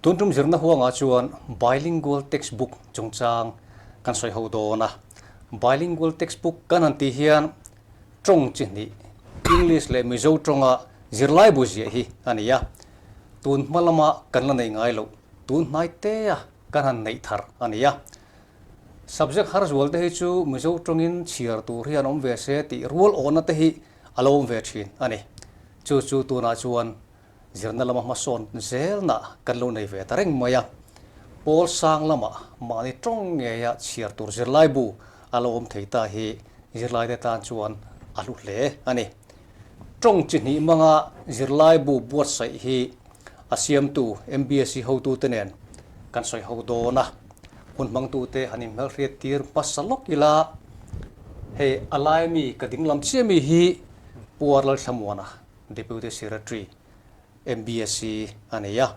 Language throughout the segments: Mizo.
Tun tum zirna huangah chuan Bilingual Textbook chungchang kan sawi ho dawn a. Bilingual Textbook kan han tih hian tawng chi hnih, English leh Mizo tawnga zirlaibu ziah hi a ni a. Tun hma lama kan la nei ngai loh, tun hnai tea kan han neih thar a ni a. Subject har zual te hi chu Mizo tawngin chhiar tur hi an awm ve se tih rual awhna te hi a lo awm ve thin a ni. Chu chu tunah chuan zirna lama hmasawn zelna kan lo nei ve ta reng mai a. Pawl sang lama mahni tawng ngeia chhiar tur zirlaibu a lo awm thei ta hi zirlaite tan chuan a hlu hle a ni. Tawng chi hnih hmanga zirlaibu buatsaih hi a siamtu MBSC hotute nen kan sawi ho dawn a, hun hmangtute han inhmelhriat tir hmasa lawk ila, hei a lai mi ka dinglam chiah mi hi Pu Arlalthlamuana, Deputy Secretary, MBSC a nei a,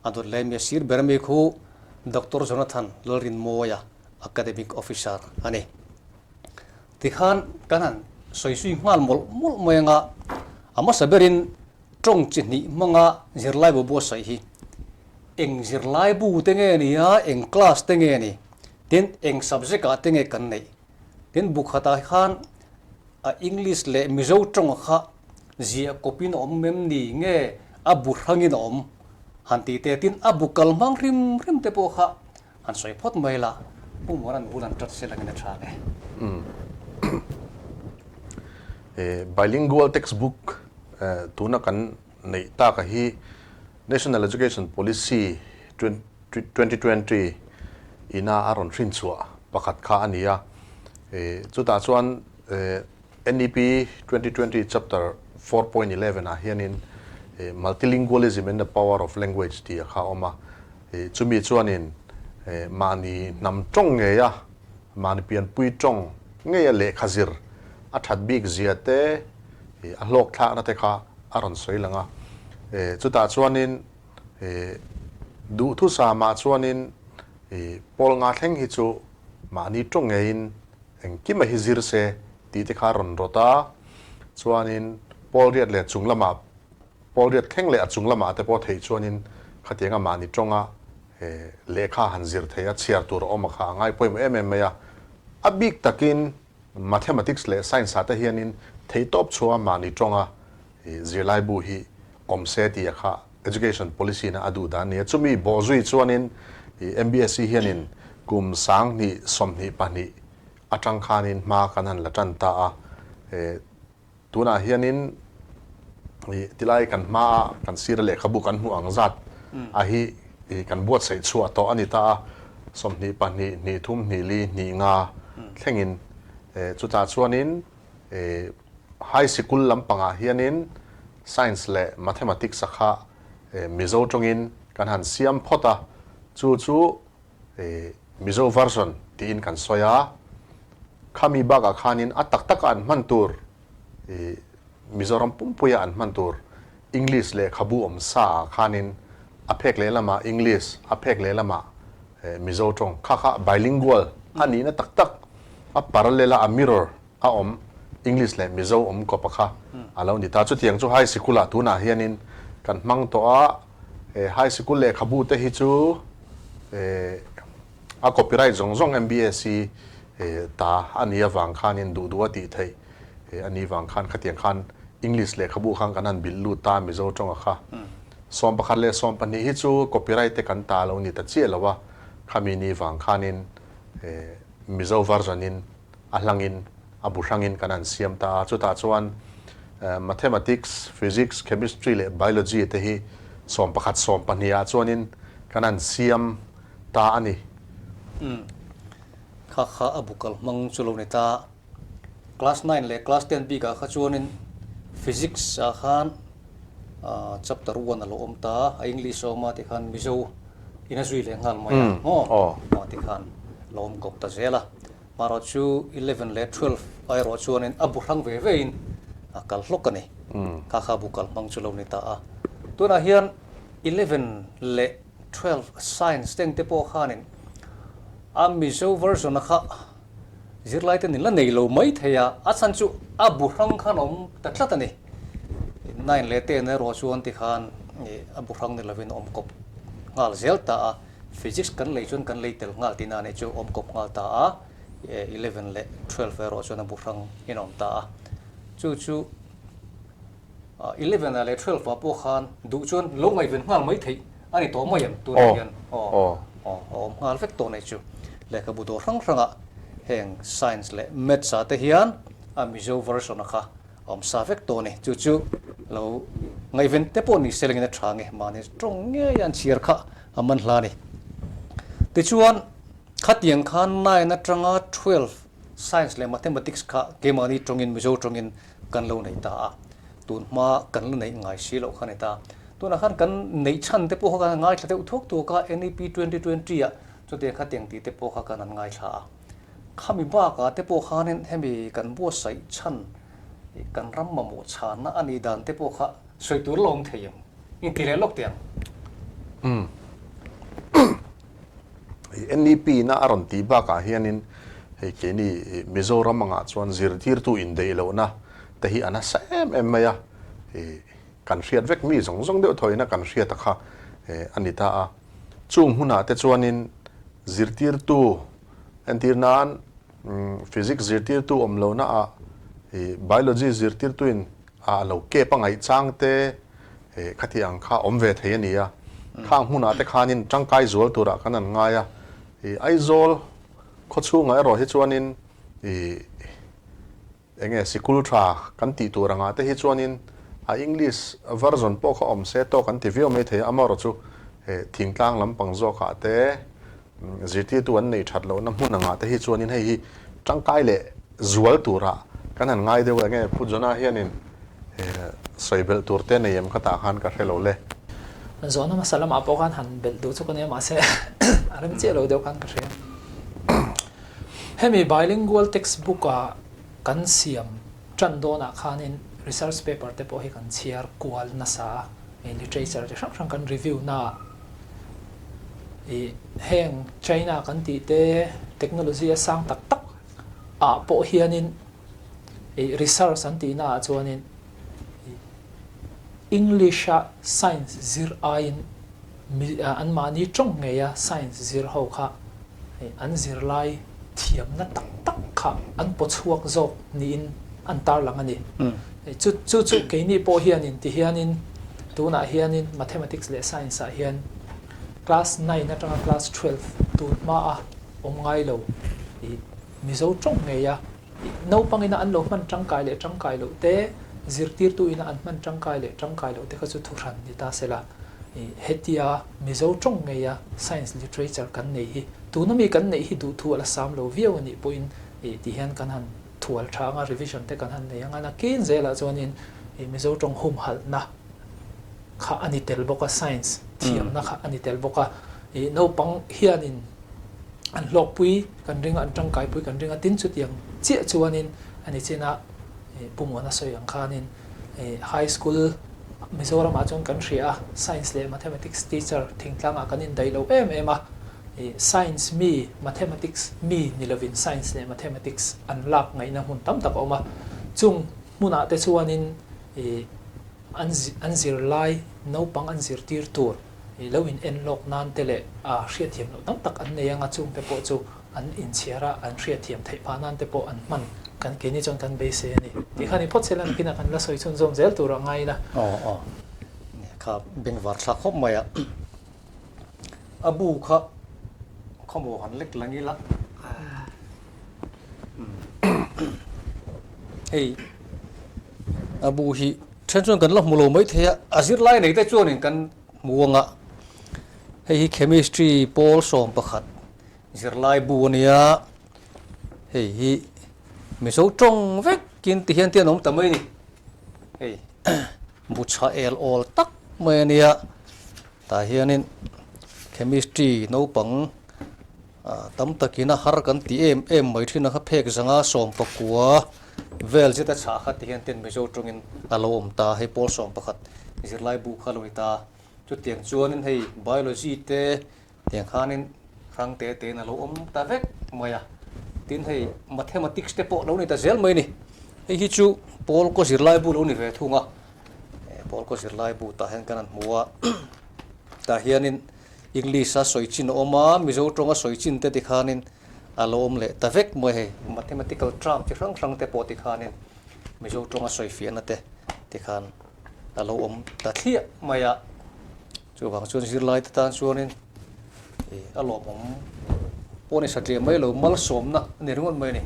a dawt leh mi a sir ber mi khu Doctor Jonathan Lalrinmawia, Academic Officer a ni. Tikhan kan han sawi zui nghal mawlh mawlh mai anga a hmasa berin Tawng chi hnih hmanga zirlaibu buatsaih hi eng zirlaibu te nge ni a, eng class te nge ni, tin eng subject ah te nge kan neih. Tin bu khatah khan a English leh Mizo tawng kha ziah kawpin a awm em ni nge a bu hrangin a awm han tih te, tin a bu kal hmang hrim hrim te pawh kha han sawi phawt mai la, Pu Muanan bul an tat sel angin a tha nge. Bilingual textbook tuna kan neih taka hi National Education Policy 2020 ina a rawn hrinchhuah pakhat kha a ni a. Chutah chuan NEP 2020 chapter 4.11 ah hianin Multilingualism and the Power of Language tih a kha a awm a. Chumi chuanin mahni hnam tawng ngeia Mahni pianpui tawng ngeia lehkha zir a that bik zia te, a hlawk thlakna te kha a rawn sawi lang a. Chutah chuanin duhthusam ah chuanin pawl nga thleng hi chu mahni tawng ngeiin engkim a hi zir se tih te kha a rawn rawt a. Chuanin pawl riat leh chung lamah Pawl riat thleng leh a chung lamah te pawh theih chuanin khatianga mahni tawnga lehkha han zir thei a, chhiar tur a awm a kha a ngai pawimawh em em mai a. A bik takin Mathematics leh Science ah te hianin theihtawp chhuah mahni tawnga zirlaibu hi awm se tih a kha Education Policy na a duh dan a ni a. Chumi bawhzui chuanin MBSE hianin kum 20 22 atang khanin hma kan han la tan ta a. Tunah hianin tilai kan hmaa kan sira lehkhabu kan hmuh ang zat a hi kan buatsaih chhuah tawh a ni ta a, 22, hnih thum, hnih li, hnih nga thlengin. Chutah chuanin high sikul lampangah hianin Science leh Mathematics a kha Mizo tawngin kan han siam phawt a, chu chu Mizo version tiin kan sawi a, khami bakah khanin a tak taka an hman tur Mizoram pumpuia an hman tur English lehkhabu awm sa ah khanin a phek lehlamah English, a phek lehlamah Mizo tawng kha kha bilingual a nihna tak tak a parallel a a mirror a awm English leh Mizo awm kawp a kha a lo ni ta. Chutiang chu high sikul ah tunah hianin kan hmang tawh a, high sikul lehkhabu te hi chu a copyright zawng zawng MBSC ta a nih avang khanin duh duh a tih theih a nih vang khan khatiang khan English lehkhabu khan kan han bilh lut ta Mizo tawnga kha. 11 leh 12 hi chu copyright te kan ta lo ni ta chiah lo a, khami ni vang khanin Mizo version in a hlangin, a bu hrangin kan han siam ta a. Chutah chuan Mathematics, Physics, Chemistry leh Biology te hi 11, 12 ah chuanin kan han siam ta a ni. Umm. Kha kha a bu kal hmang chu lo ni ta. Class 9 leh Class 10 bikah kha chuanin Physics ah khan chapter 1 a lo awm ta a, English a awm a tikhan Mizo in a zui leh nghal mai a maw? Tikhan lo awm kawp ta zel a. Marawh chu 11 leh 12 erawh chuanin a bu hrang ve vein a kal hlawk a ni. Kha kha bu kal hmang chu lo ni ta a. Tunah hian 11 leh 12 science teng te pawh khanin a Mizo version a kha zirlai te nin la nei lo mai thei a, a chhan chu a bu hrang khan a awm ta tlat a ni. 9 leh 10 erawh chuan tikhan a bu hrang ni lovin a awm kawp. nghal zel ta a, Physics kan lei chuan kan lei tel nghal tihna anih chu awm kawp nghal ta a, eleven leh twelve erawh chuan a bu hrang in awm ta a. Chu chu eleven ah leh twelve ah pawh khan duh chuan lo ngaihven nghal mai theih a ni tawh mai em tunah hian aw aw a awm nghal vek tawh anih chu. Lehkhabu dawr hrang hrangah heng science leh maths ah te hian a Mizo version a kha Awm sa vek tawh a ni. Chu chu lo ngaihven te pawh ni se lengin a tha nge mahni tawng ngei an chhiar kha a man hla a ni. Tichuan khatiang khan nine atanga 12 science leh mathematics kha keimahni tawngin Mizo tawngin kan lo nei ta a, tun hma kan la neih ngai si loh kha a ni ta. Tunah khan kan neih chhan te pawh kha kan ngaithla deuh thuak thuak a, NEP 2020 ah chutiang khatiang tih te pawh kha kan han ngaithla a. Khami bakah te pawh khanin hemi kan buatsaih chhan kan ram mamawh chhanna a nih dan te pawh kha sawi tur la awm thei em? Inti leh lawk teh ang. Umm. NEP na a rawn tih bakah hianin hei keini Mizoram angah chuan zirtirtu indeih lohna te hi a nasa em em mai a, kan hriat vek mi zawng zawng deuh thawina kan hriat a kha a ni ta a. Chung hmunah te chuanin zirtirtu Entir nan Physics zirtirtu awm lohna ah Biology zirtirtuin a lo kep a ngaih chang te khati ang kha awm ve thei a ni a. Khang hmunah te khanin tangkai zual turah kan an ngai a. Aizawl khawchhungah erawh hi chuanin Eng nge sikul tha kan tih tur angah te hi chuanin a English version pawh kha awm se tawk an ti viau mai thei a, amaherawh chu thingtlang lampang zawkah te zirtirtu an neih that lohna hmun angah te hi chuanin hei hi tangkai leh zual turah kan han ngai deuh a, eng nge Pu Johna hianin sawi belh tur te nei em khatah khan ka hre lo le. Zawhna hmasa lamah pawh khan han belh duh chu ka nia mahse a rem chiah lo deuh khan ka hria. Hemi bilingual textbook a kan siam tan dawnah khanin research paper te pawh hi kan chhiar kual nasa a, literature chi hrang hrang kan review naah ih heng China kan tih te technology a sang tak tak ah pawh hianin ih research an tih naah chuanin ih English a science zir aiin Anmahni tawng ngeia science zir ho kha an zirlai thiamna tak tak kha an paw chhuak zawk niin an tarlang a ni. Chu chu chu keini pawh hianin ti hianin tunah hianin mathematics leh science ah hian class nine atanga class 12 tun hmaa awm ngai lo Mizo tawng ngeia Naupang ina an lo hman tangkai leh tangkai loh te, zirtirtu ina an hman tangkai leh tangkai loh te kha chu thuhran ni ta sela. Hetia Mizo tawng ngeia science literature kan nei hi, tuna mi kan neih hi duhthu a la sam lo viau a nih pawhin ti hian kan han thual tha anga, revision te kan han nei anga, nakin zelah chuanin Mizo tawng humhalhna kha a ni tel bawk a, science thiamna kha a ni tel bawk a. Naupang hianin an hlawkpui kan ring a, an tangkaipui kan ring a, tin chutiang chiah chuanin a ni chin a, Pu Muana sawi ang khanin high school Mizoramah chuan kan hria a, science leh mathematics teacher thingtlangah kan indaih lo em em a, science mi, mathematics mi ni lovin science leh mathematics an lak ngaihna hmun tam tak a awm a, chung hmunah te chuanin an zirlai naupang an zirtir tur lo in en lawk nan te leh hriatthiam loh tam tak an nei anga chungte pawh chu an inchhiar a, an hriatthiam theih phah nan te pawh an hman kan keini chuan kan beisei a ni. Tih kha ni phawt sela nakinah kan la sawi chhunzawm zel tur a ngai ila. Aw aw kha bengvar thlak khawp mai a. A bu kha khawmaw han lek lang ila. Hei a bu hi then chuan kan la hmu lo mai thei a, a zirlai nei te chuanin kan hmu ang a, hei hi chemistry pawl 11 zirlai bu a nia, hei hi Mizo tawng vekin ti hian te an awm ta mai a ni, hei bu chha el awl tak mai a nia, tah hianin chemistry naupang Tam takin a har kan ti em em mai thin a kha phek zanga 19 vel zet a chhah kha ti hian ten Mizo tawngin a lo awm ta hei pawl 11 zirlai bu kha a lo ni ta. Chutiang chuanin hei biology te tiang khanin hrang te tein a lo awm ta vek mai a. Tin hei mathematics te pawh lo ni ta zel mai a ni. Hei hi chu pawl kaw zirlai bu lo ni ve thung a. Pawl kaw zirlai bu tah hian kan han hmu a. Tah hianin. English a sawi chin a awm a, Mizo tawnga sawi chin te tikhanin a lo awm leh ta vek mai hei. Mathematical term chi hrang hrang te pawh tikhanin Mizo tawnga sawi fiahna te tikhan a lo awm ta thliah mai a. Chuvang chuan zirlai te tan chuanin a lawmawm pawh ni satliah mai lo malsawmna a ni ringawt mai a ni.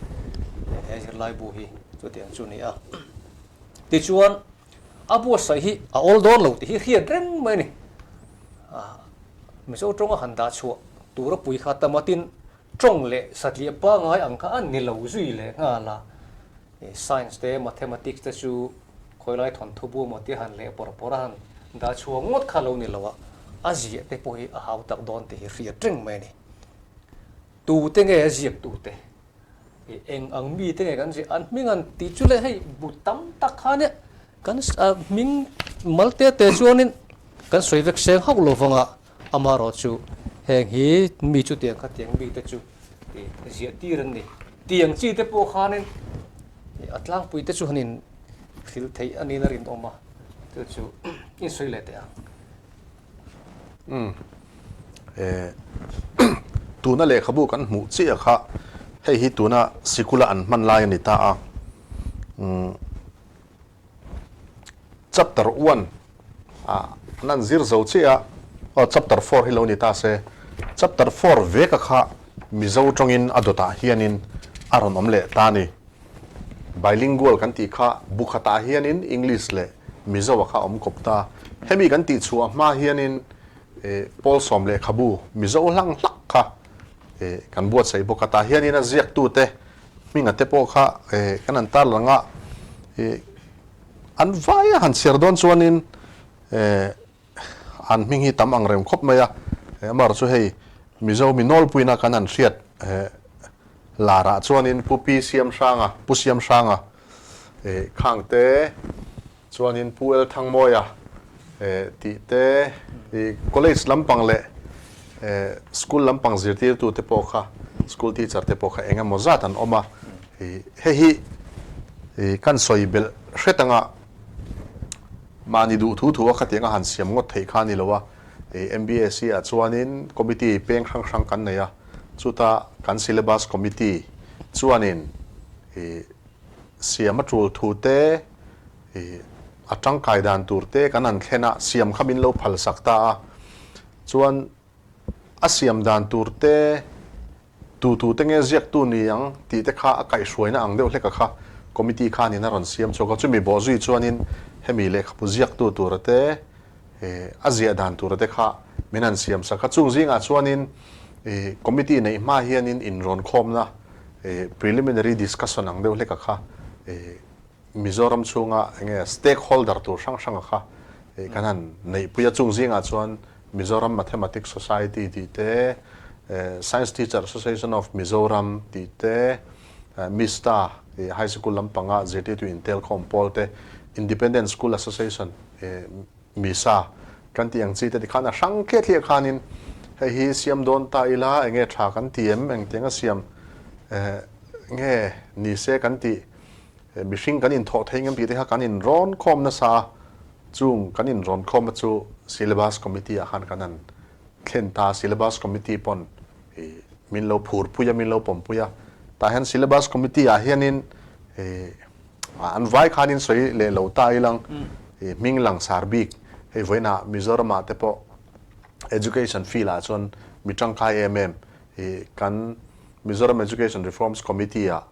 He zirlai bu hi chutiang chu a ni a. Tichuan a buatsaih hi a awl dawn lo tih hi hriat reng mai a ni. Mizo tawnga han dah chhuah tura pui kha tamatin tawng leh satliah pangai ang kha a ni lo zui leh nghal a. Science te Mathematics te chu khawilai thawnthu bu emaw tia han leh pawr pawr a han dah chhuak ngawt kha lo ni lo a, a ziah te pawh hi a hau tak dawn tih hi hriat reng mai a ni. Tute nge a ziak tute? Eng ang mite nge kan ziah? An hming an tih chu le hei bu tam tak kha nia kan hming mal te te chuanin kan sawi vek seng hauh lo vang a, Amaherawh chu heng hi mi chu tiang kha tiang mite chu ziah tir an ni. Tiang chi te pawh khanin a tlangpui te chu han in hrilh theih a niin a rinawm a, chu chu in sawi leh teh ang. Umm tuna lehkhabu kan hmuh chiah kha hei hi tuna sikula an hman lai a ni ta a. Umm. Chapter one ah an an zir zo chiah a, aw chapter four hi lo ni ta se, chapter four veka kha Mizo tawngin a dawtah hianin a rawn awm leh ta a ni. Bilingual kan tih kha bu khatah hianin English leh Mizo a kha awm kawp ta. Hemi kan tih chhuah hma hianin Pawlsawm lehkhabu Mizo hlang hlak kha kan buatsaih bawk a, tah hianin a ziaktute Hminga te pawh kha kan han tar lang a, an vai a han chhiar dawn chuanin an hming hi tam ang rem khawp mai a, amaherawh chu hei Mizo mi nawlpuina kan han hriat larah chuanin Pu Pi Siamhranga, Pu Siamhranga Khangte, Chuanin Pu El Thangmawia tih te, college lampang leh school lampang zirtirtu te pawh kha, school teacher te pawh kha eng emaw zat an awm a. Hei hi kan sawi belh hret anga mahni duh thu thu a khatiang a han siam ngawt theih kha a ni lo a. MBSE ah chuanin committee peng hrang hrang kan nei a, chuta kan syllabus committee chuanin siam a tul thu te, Ih, a tangkai dan tur te kan han thlen a, siam kha min lo phal sak ta a. Chuan a siam dan tur te, tu tu te nge ziaktu ni ang tih te kha a kaihhruaina ang deuh hleka kha committee khanin a rawn siam chhuak a. Chumi bawh zui chuanin hemi lehkhabu ziaktu tura te, a ziah dan tura te kha min han siam sak a. Chung zingah chuanin ih committee neih hma hianin inrawn khawmna ih preliminary discussion ang deuh hleka kha ih Mizoram chhunga enge stakeholder tur hrang hranga kha kan han neihpui a, chung zingah chuan Mizoram Mathematics Society tih te, Science Teacher Association of Mizoram tih te, MISTA High Sikul lampanga zirtirtu intelkhawm pawl te, Independent School Association, MISA, kan tih ang chi te tikhan a hrang thliah thliah khanin hei hi siam dawn ta ila enge tha kan ti em, engtianga siam nge ni se kan tih Mihring kan inthawh thei ngam tih te kha kan inrawn khawm nasa a, chung kan inrawn khawmna chu Syllabus Committee ah khan kan han thlen ta a, Syllabus Committee pawn min lo phurpui a, min lo pawmpui a, tah hian Syllabus Committee ah hianin an vai khanin sawi leh lo ta ilang hming langsar bik hei vawiinah Mizoram ah te pawh Education field ah chuan mi tangkai em em kan Mizoram Education Reforms Committee ah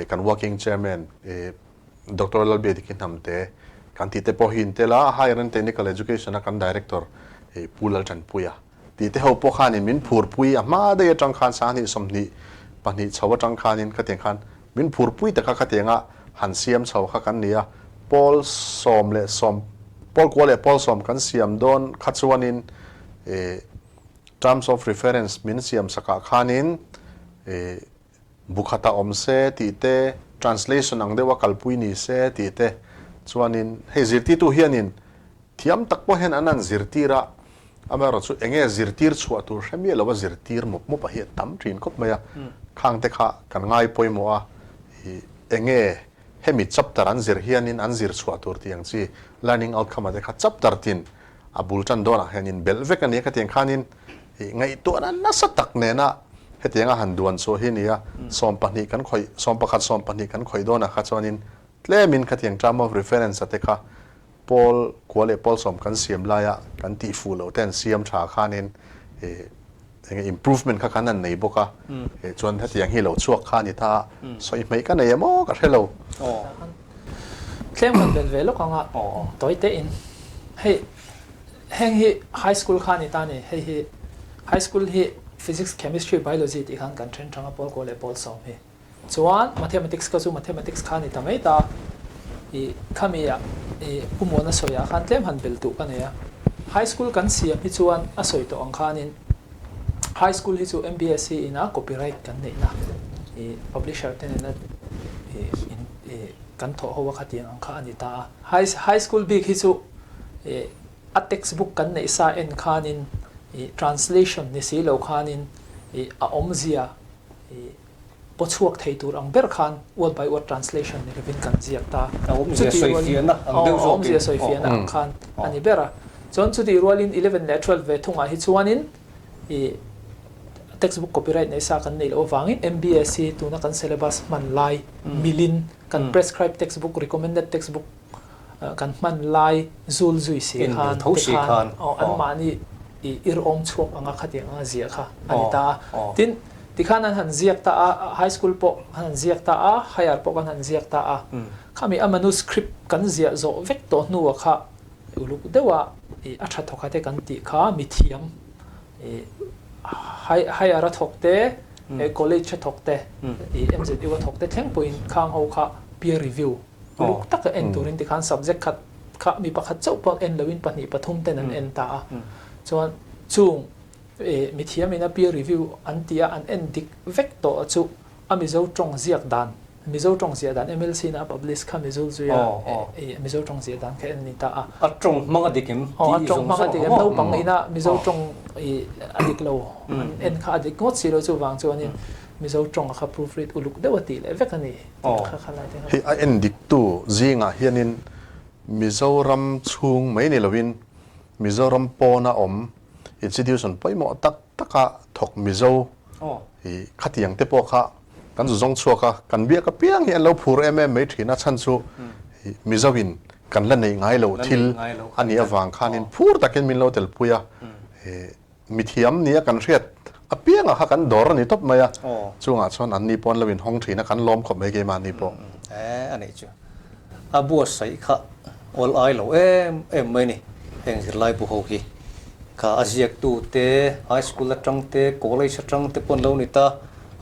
kan working chairman Doctor Lalbiadiki Hnamte kan tih te pawh hi in tel a, Higher and Technical Education a kan Director Pu Laltanpuia tih te ho pawh khanin min phurpui a hma daih atang khan 20 22 chho atang khanin khatiang khan min phurpui taka khatianga han siam chho kha kan ni a, pawl sawm leh sawm pawl kua leh pawl sawm kan siam dawn kha chuanin terms of reference min siam sakah khanin Bu khatah awm se tih te, translation ang deuha kalpui ni se tih te chuanin hei zirtirtu hianin thiam tak pawh hian an han zirtir a, amaherawh chu enge zirtir chhuah tur hre miah lova zirtir mawp mawp a hi a tam thin khawp mai a, khang te kha kan ngai pawimawh a, ih enge hemi chapter an zir hianin an zir chhuah tur tih ang chi learning outcome ah te kha chapter tin a bul tan dawnah hianin belh vek a ni a, khatiang khanin. Ngaihtuahna nasa tak nena hetianga han duan chhuah hi nia, 12 kan khawih, 11, 12 kan khawih dawnah kha chuanin tlemin khatiang term of reference a te kha pawl kua leh pawl sawm kan siam laia kan tih fuh loh te an siam tha khanin enge improvement kha kan han nei bawk a, chuan hetiang hi lo chhuak kha a ni ta a, sawi hmeih ka nei em aw ka hre lo. Tlem kan belh ve lawk anga tawi tein hei Heng hi high school kha a ni ta a ni. Hei hi high school hi physics, chemistry, biology tih khan kan then thang a pawl kaw leh pawl sawm hi. Chuan mathematics kha chu mathematics kha a ni ta mai ta. I khami ah i Pu Muana sawi ah khan tlem han bel duh ka nei a. High school kan siam hi chuan a sawi tawh ang khanin high school hi chu MBSC ina copyright kan neihna i publisher te nena i in i kan thawh ho a khatiang ang kha a ni ta a. High high school bik hi chu ih a textbook kan neih sa en khanin ih translation ni si lo khanin ih a awmzia ih paw chhuak thei tur ang ber khan word by word translation ni lovin kan ziak ta. A awmzia Chutih sawi rualin fiahna ang deuh aw a zawkin awmzia sawi aw fiahna ang khan a ni ber a. Chuan chutih rualin 11 leh 12 ve thungah hi chuanin ih textbook copyright neih sa kan neih loh avangin MBSC tuna kan syllabus hman lai milin Kan prescribed textbook, recommended textbook kan hman lai zul zui si khan te khan anmahni i irhawm chhuak anga khatiang anga ziah kha a ni ta a. Tin, tikhan an han ziak ta a, high school pawh an han ziak ta a, higher pawh kan han ziak ta a. Khami a manuscript kan ziah zawh vek tawh hnuah kha uluk deuha i a tha thawk ate kan tih kha mithiam Higher a thawk te, college a thawk te, MZU a thawk te thleng pawhin khang ho kha peer review uluk taka en turin tikhan subject khat kha mi pakhat chauh pawh en loin pahnih pathum ten an en ta a. Chuan chung mithiamin a peer review an ti a, an en dik vek tawh chu a Mizo tawng ziak dan Mizo tawng ziah dan MLC na a publish kha Mizo zuia Mizo tawng ziah dan kha en a ni ta a. A tawng hmang a dik em tih i zawng zawng ang maw? Naupang ina Mizo tawng i a dik lo an en kha a dik ngawt si lo chuvang chuanin Mizo tawng a kha proof read uluk deuh a tih leh vek a ni tih kha kha lai te kha. Hei a en diktu zingah hianin Mizoram chhung mai ni loin Mizoram pawna awm institution pawimawh tak taka thawk Mizo i khatiang te pawh kha Kan zu zawng chhuak a, kan biak apiang hi an lo phur em em mai thin a, chhan chu Mizo in kan la neih ngai loh thil a nih avang khanin phur takin min lo telpui a, mithiam nia kan hriat apiangah kha kan dawr a ni tawp mai a, chungah chuan an ni pawh an lo inhawng thin a, kan lawm khawp mai keimahni pawh. A nih chu. A buatsaih kha awl ai lo em em mai ni. Heng zirlai bu ho hi kha a ziaktu te, high school atang te, college atang te pawh an lo ni ta,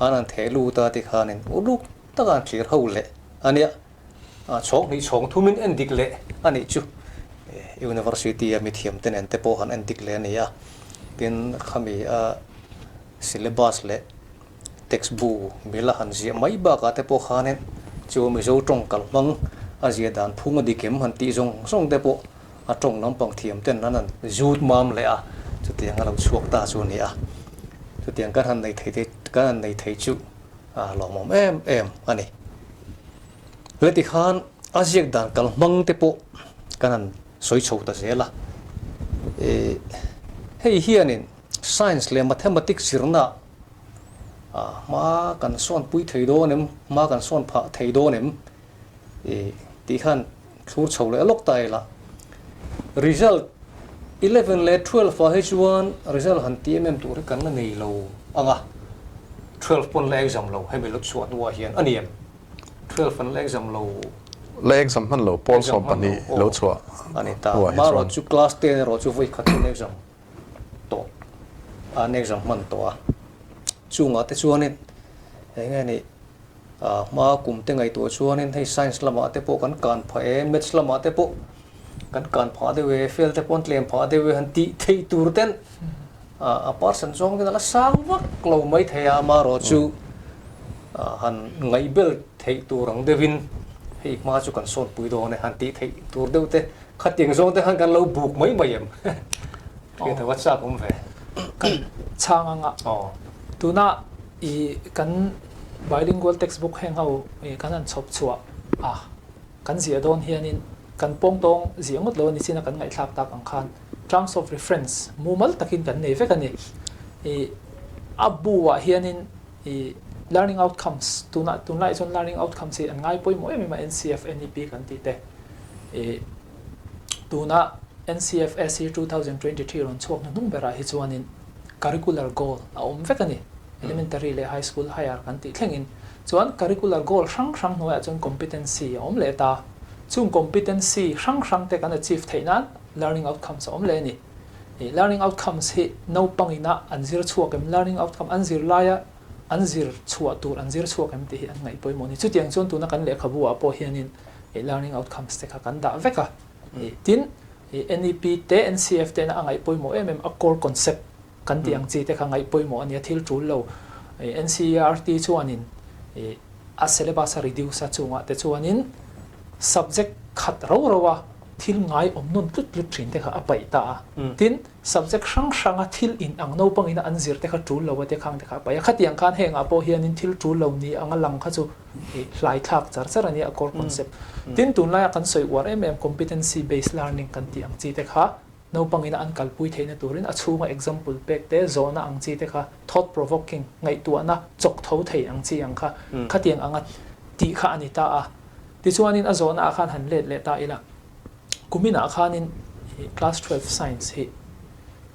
an han theh lut a tikhanin uluk taka an thlir ho leh a nia. Chhawng hnih chhawng thumin en dik leh a nih chu university a mithiam te nen te pawh han en dik leh a ni a. Tin, khami a syllabus leh Text bu mila han ziah mai bakah te pawh khanin chu Mizo tawng kal hmang a ziah dan phung a dik em han tih zawng zawng te pawh a tawng lampang thiam ten an han zut mam leh a, chutiang a lo chhuak ta chu a ni a. Chutiang kan han nei thei te kan han nei thei chu a lawmawm em em a ni. Hle tikhan a ziak dan kal hmang te pawh kan han sawi chho ta zel a. Hei hianin Science leh Mathematics zirna hma kan sawn pui thei dawn em, hma kan sawn phah thei dawn em tih khan thlur chho leh lawk ta ila. Result 11 leh 12 ah hi chuan result han ti em em tur hi kan la nei lo ang a, 12 pawn la exam lo hemi lut chhuah hnuah hian a ni em? 12 an la exam lo. La exam hman lo, pawl 12 lo chhuah a ni ta. Marawh chu class 10 erawh chu vawi khat chu exam. tawh a an exam hman tawh a, chungah te chuanin eng nge nih hma kum te ngaihtuah chuanin hei science lamah te pawh kan kan phah e, maths lamah te pawh kan kan phah deuh e, fail te pawh an tlem phah deuh e han tih theih tur ten a percent zawng ten a la sang vak lo mai thei a, amaherawh chu han ngaihbel theih tur ang deuhin hei hma chu kan sawnpui dawn e han tih theih tur deuh te Khatiang zawng te khan kan lo buk mai mai em? Hriat a va chak awm ve. Kan chhang anga tuna i kan bilingual textbook heng ho kan han chhawp chhuah a, kan ziah dawn hianin kan pawng tawng ziah ngawt lo a ni chin a kan ngaihthlak tak ang khan terms of reference mumal takin kan nei vek a ni. I a bu ah hianin i learning outcomes tunah tunlaiah chuan learning outcomes hi an ngai pawimawh em em a NCF, NEP kan tih te. I tuna NCFS hi 2023 rawn chhuak hnuhnung berah hi chuanin curricular goal a awm vek a ni. Elementary leh high school higher kan tih thlengin chuan curricular goal hrang hrang hnuaiah chuan competency a awm leh ta. Chung competency hrang hrang te kan achieve theih nan learning outcomes a awm leh a ni. Ih learning outcomes hi naupang ina an zir chhuak em, learning outcome an zir laia an zir chhuah tur an zir chhuak em tih hi an ngaih pawimawh a ni. Chutiang chuan tuna kan lehkhabu ah pawh hianin ih learning outcomes te kha kan dah vek a. Ih tin ih NEP te NCF te ina a ngaih pawimawh em em a core concept kan tih ang chi te kha ngaih pawimawh a nia thil tul lo. Ih NCERT chuanin ih a syllabus a reduce a chungah te chuanin subject khat ro ro a thil ngai awm nawn tlut tlut thin te kha a paih ta a. Tin, subject hrang hranga thil in ang naupangina an zir te kha tul lo a te khang te kha a paih a. Khatiang khan hengah pawh hianin thil tul lo ni anga lang kha chu ih hlai thlak char char a nia a core concept. Tin, tunlaia kan sawi uar em em competency based learning kan tih ang chi te kha Naupangin an kalpui theihna turin a chhunga example pek te, zawhna ang chi te kha thought provoking, ngaihtuahna chawk tho thei ang chi ang kha khatiang anga tih kha a ni ta a. Tichuanin a zawhna ah khan han let leh ta ila, kuminah khanin class 12 science hi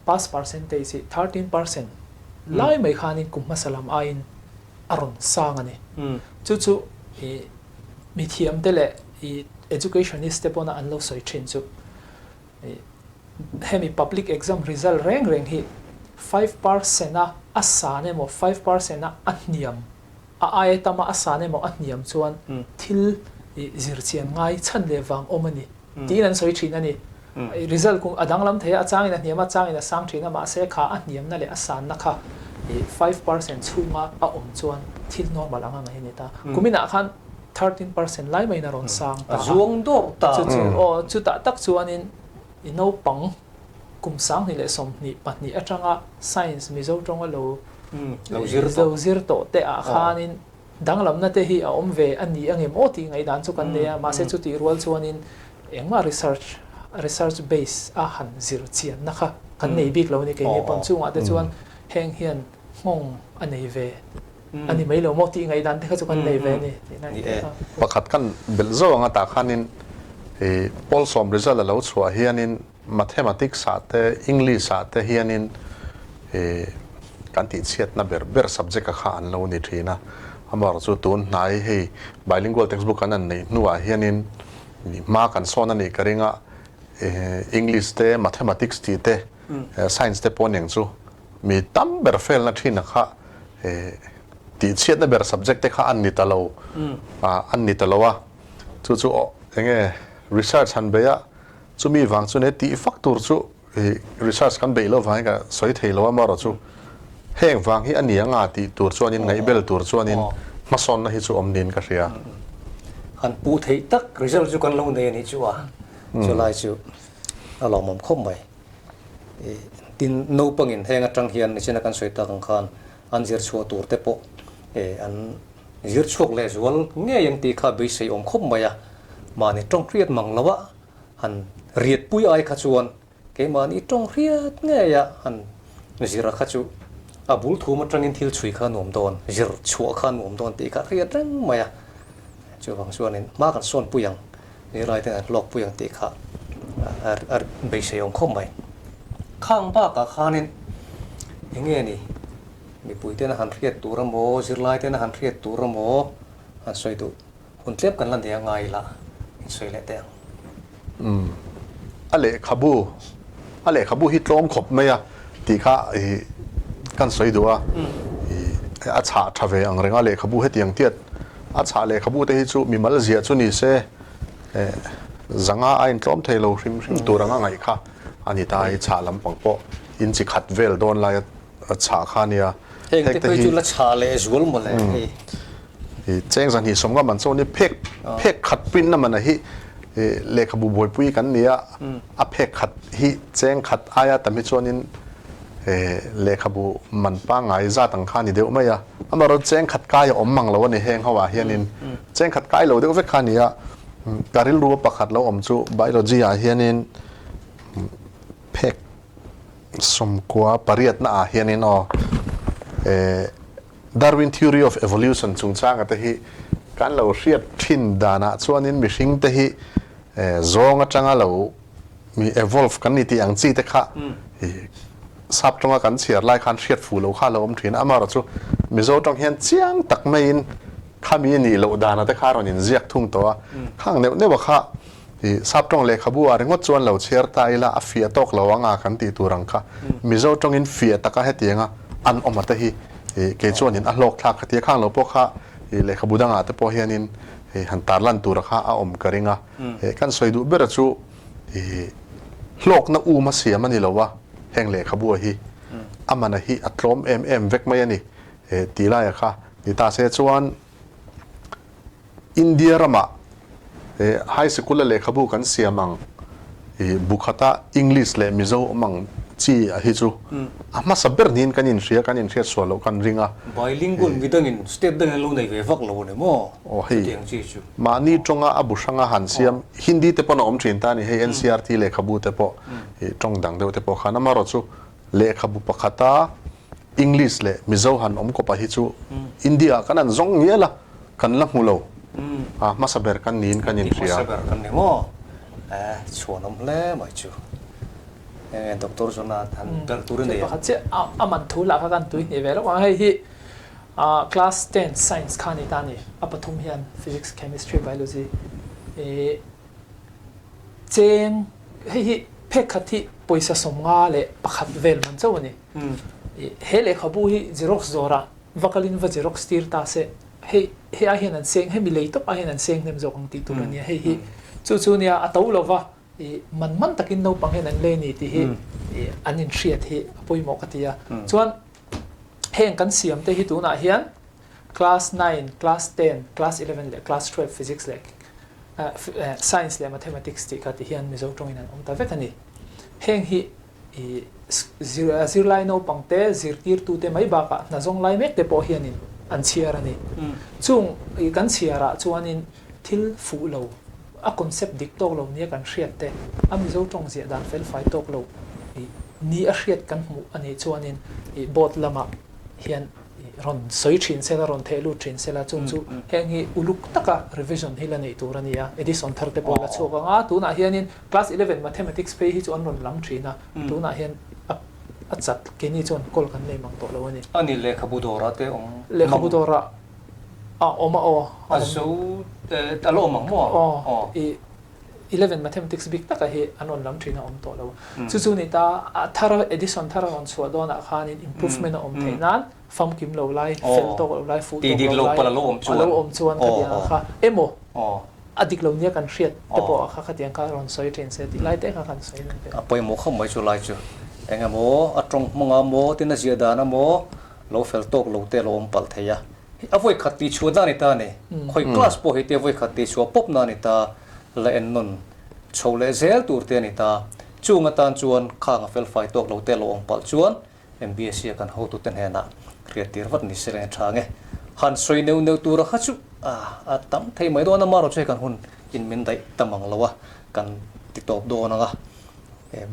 pass percentage hi 13% lai mai khanin kum hmasa lam aiin a rawn sang a ni. Chu chu mithiam te leh educationist te pawna an lo sawi thin chu Hemi public exam result reng reng hi 5% a a san emaw 5% a a hniam a aia tama a san emaw a hniam chuan thil zir chian ngai chhan leh vang awm a ni tiin an sawi thin a ni. Result kum a danglam thei a, a changin a hniam a, a changin a sang thin a, mahse kha a hniamna leh a sanna kha 5% chhunga a awm chuan thil normal anga ngaih a ni ta. Kuminah khan 13% lai maiin a rawn sang ta a. A zuang dawr ta. Chu chu aw, chutah tak chuanin i naupang kum 2022 atanga Science Mizo tawnga lo lo zir tawh te ah khanin danglamna te hi a awm ve a ni angem aw tih ngaihdan chu kan nei a, mahse chutih rual chuanin engmah research research base a han zir chianna kha kan nei bik lo a ni keini pawn chungah te chuan heng hian nghawng a nei ve. A ni mai lo maw tih ngaihdan te kha chu kan nei ve a ni tih na ni e. Pakhat kan belh zauh anga tah khanin i pawl sawm result a lo chhuah hianin Mathematics ah te English ah te hianin i kan tih chhiatna ber ber subject a kha an lo ni thin a. Amaherawhchu chu tun hnai hei bilingual textbook an an neih hnuah hianin hma kan sawn a nih ka ring a, English te Mathematics tih te Science te pawh aniang chu Mi tam ber fail na thin a kha tihchhiatna ber subject te kha an ni ta lo an ni ta lo a, chu chu enge research han beih a, chumi vang chu ne tih fak tur chu research kan beih loh vangin ka sawi thei lo a, amaherawh chu heng vang hi a ni anga tih tur chuanin ngaihbel tur chuanin hmasawnna hi chu awm niin ka hria. Han puh theih tak result chu kan lo nei a nih chu a, chulai chu a lawmawm khawp mai. Tin, naupangin heng atang hian nichina kan sawi tak ang khan an zir chhuah tur te pawh an zir chhuak leh zual ngei ang tih kha beisei awm khawp mai a. Mahni tawng hriat mang lo a, han riat pui ai kha chuan keimahni tawng hriat ngei a han zir a kha chu a bul thum atangin thil chhui kha a nuam dawn, zir chhuah kha a nuam dawn tih kha hriat reng mai a. Chuvang chuanin hma kan sawn pui ang. Zirlai ten an hlawk pui ang tih kha a beisei awm khawp mai. Khang bakah khanin eng nge ni mipui ten a han hriat tur emaw, zirlai ten a han hriat tur emaw han sawi duh hun tlem kan la nei a ngai ila in sawi leh teh ang. Umm a lehkhabu a lehkhabu hi tlawm khawp mai a tih kha ih kan sawi duh a ih a chhah tha ve ang reng a lehkhabu hetiang tiat a chhah lehkhabu te hi chu mimal ziah chu ni se eh zanga a intlawm thei lo hrim hrim tur anga ngaih kha a ni ta a i chhah lampang pawh inchi khat vel dawn lai a A chhah kha nia. Heng te phei chu la chhah leh zual mawle hei. I cheng zan hi sawmnga man chuan i phek phek khat print na man a hi lehkhabu buaipui kan nia a phek khat hi cheng khat aia tam hi chuanin lehkhabu man pangngai zat ang kha a ni deuh mai a. Amaherawhchu cheng khat kai a awm mang lo a ni heng ho ah hianin cheng khat kai lo deuh vek kha a ni a. Ka rilru a pakhat lo awm chu biology ah hianin phek. 90 pariatna ah hianin aw Darwin Theory of Evolution chungchanga te hi kan lo hriat thin danah chuanin mihring te hi zawng atanga lo mi evolve kan ni tih ang chi te kha sap tawnga kan chhiar lai khan hriat fuh loh kha a lo awm thin a. Amaherawhchu Mizo tawng hian chiang tak maiin khami nih loh dana te kha a rawn inziak thung tawh a, khang neuh neuh a kha I sap tawng lehkhabu ah ringawt chuan lo chhiar ta ila a fiah tawk lo anga kan tih tur ang kha. Mizo tawngin fiah taka hetianga an awm ate hi kei chuanin a hlawk thlak ka ti a, khang lo pawh kha lehkhabu dangah te pawh hianin han tarlan tura kha a awm ka ring a. Kan sawi duh bera chu hlawkna um a siam a ni lo a, heng lehkhabu ah hi a man a hi a tlawm em em vek mai a ni tih laia kha ni ta se chuan, India ramah high sikul a lehkhabu kan siam ang bu khata English leh Mizo awm ang chi a hi chu a hmasa ber niin kan inhria, kan inhriat sual loh kan ring a. Bilingual mi dangin state dangin an lo nei ve vak lo a ni maw? Aw hei Chutiang chi chu. Mahni tawnga a bu hranga han siam Hindi te pawn a awm thin ta a ni, hei NCERT lehkhabu te pawh tawng dang deuh te pawh khan amaherawh chu lehkhabu pakhata English leh Mizo han awm kawpa hi chu India ah kan han zawng ngial a, kan la hmu lo. A hmasa ber kan niin kan inhria. Hmasa ber kan ni maw? Eh, chhuan awm hle mai chu. Enge Doctor Johna han belh tur i nei a? Pakhat chiah a man thu lah kha kan tui hnih ve lawk ang. Hei hi class ten science kha a ni ta a ni. A pathum hian physics, chemistry, biology ih cheng hei hi phek khat hi pawisa 51 vel man chauh a ni. He lehkhabu hi Xerox zawrah va kalin va Xerox tir ta se, hei hei ai hian an seng, hemi lei tawp ai hian an seng hnem zawk ang tih tur a nia. Hei hi chu chu nia a to lova i man man takin naupang hian an lei a ni tih hi an inhriat hi a pawimawh ka ti a. Chuan heng kan siam te hi tunah hian class nine, class ten, class 11 leh class 12 physics leh science leh mathematics tih kha ti hian Mizo tawngin an awm ta vek a ni. Heng hi I zirlai naupangte, zirtirtute mai bakah hna zawng lai mek te pawh hianin an chhiar a ni. Chung kan chhiarah chuanin thil fuh lo, a concept dik tawk lo nia kan hriat te, a Mizo tawng ziah dan felfai tawk lo ni a hriat kan hmuh a nih chuanin board lamah hian rawn sawi thin sela, rawn theh lut thin sela, chung chu heng hi uluk taka revision hi la neih tur a ni a, edition thar te pawh la chhuak ang a, tunah hianin Class 11 Mathematics phei hi chu an rawn lam thin a, tunah hian a a chat keini chuan call kan nei mang tawh lo a ni. A ni, lehkhabu dawrah te awm mang. Lehkhabu dawrah a awm a aw. A zo a la awm ang maw? Aw, i 11 Mathematics bik taka hi an rawn lam thin a awm tawh lo. Chu chu ni ta, a thar a edition thar a rawn chhuah dawnah khanin improvement a awm theih nan famkim lo lai, fel tawk lo lai, fuh tawk lo lai a lo awm chuan khatiang ang kha emaw a dik lo nia kan hriat te pawh kha khatiang kha rawn sawi thin se tih lai te kha kan sawi reng ve. A pawimawh khawp mai chu lai chu eng emaw a tawng hmang a maw tin a ziah dan a maw lo fel tawk lo te a lo awm palh thei a, a vawi khat tih chhuah na a ni ta a ni, khawi class pawh hi te vawi khat tih chhuah pawp na a ni ta, la en nawn chho leh zel tur te a ni ta, chung atan chuan khang a fel fai tawk lo te a lo awm palh chuan MBSC a kan hotute hnenah hriattir vat ni se reng tha nge. Han sawi neuh neuh tura kha chu a tam thei mai dawn a, marawh chu hei kan hun in min daih ta mang lo a, kan ti tawp dawn ang a.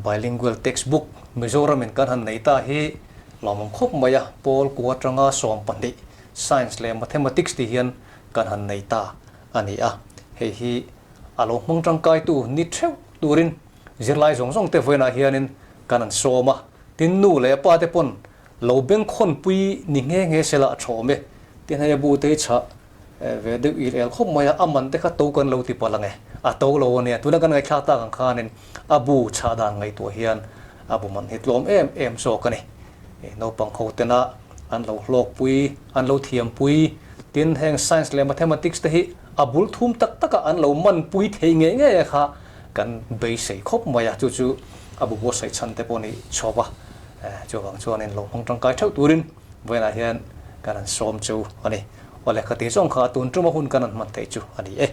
Bilingual textbook Mizoram in kan han nei ta hi lawmawm khawp mai a, pawl kua atanga 12 Science leh Mathematics tih hian kan han nei ta a ni a, hei hi a lo hmang tangkaitu ni theuh turin Zirlai zawng zawng te vawiinah hianin kan an sawm a, tin nu leh pa te pawn lo bengkhawnpui ni nghe nghe sela a thawm e. Tin hei a bu te hi chhah ve deuh il el khawp mai a, a man te kha to kan lo ti palh ang e, a to lo a nia. Tuna kan ngaihthlak tak ang khanin a bu chhah dan ngaihtuah hian a bu man hi tlawm em em zawk a ni. Naupang ho tena an lo hlawkpui, an lo thiampui, tin heng science leh mathematics te hi a bul thum tak taka an lo manpui thei ngei ngei a kha Kan beisei khawp mai a, chu chu a bu buatsaih chhan te pawh a nih chhawp a, chuvang chuanin lo hmang tangkai theuh turin vawiinah hian kan han sawm chu a ni. Aw lehkha tih zawng kha tun tuma hun kan han hman theih chu a ni e.